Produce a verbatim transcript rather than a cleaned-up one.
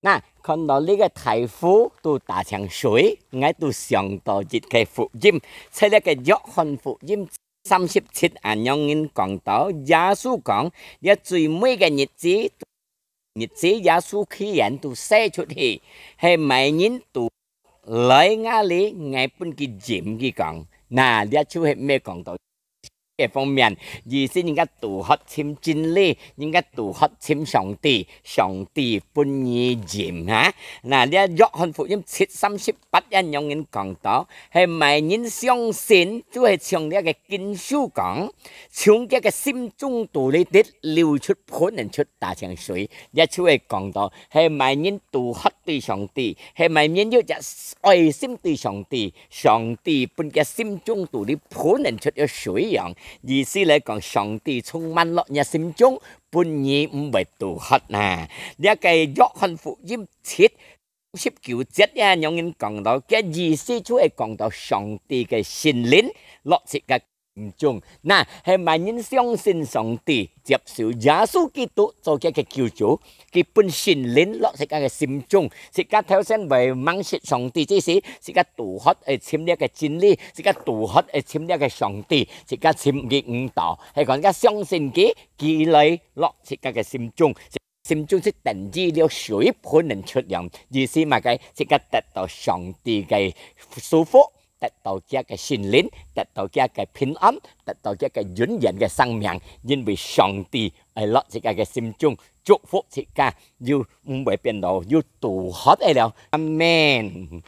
那，看到這个大湖都打成水，𠊎都想到一个福音，在這个約翰福音三十七恁樣人講到，耶穌講，這最尾个日子，日子耶穌既然都寫出去，係麼人都來𠊎這，𠊎分佢飲，佢講。那，這就係毋係講到个方面，意思人家都渴尋真理，人家都渴尋上帝，上帝分你飲哈。那，這約翰福音七三十八恁樣人講到，係麼人相信，就係像這个經書講，從佢个心中肚裡滴流出，噴出大成水。這就係講到，係麼人都渴對上帝，係麼人有隻愛心對上帝，上帝分佢心中肚裡噴出个水樣。意思來講，上帝充滿落你心中，分你毋會肚渴啊。這个約翰福音七十九節啊，恁樣人講到，个意思就係講到上帝个聖靈落自家心中。那，係麼人相信上帝，接受耶穌基督做佢个救主，佢分聖靈落自家个心中，自家頭先會吂識上帝之時，自家都渴愛尋這个真理，自家都渴愛尋這个上帝，自家尋佢毋到，係講自家相信佢，佢來落自家个心中。 心中係等於了水噴出樣，意思麼个？自家得到上帝个祝福，得到佢个聖靈，得到佢个平安，得到佢个永遠个生命，因為上帝愛落自家个心中，祝福自家，又毋會變老，又肚渴个了。阿們。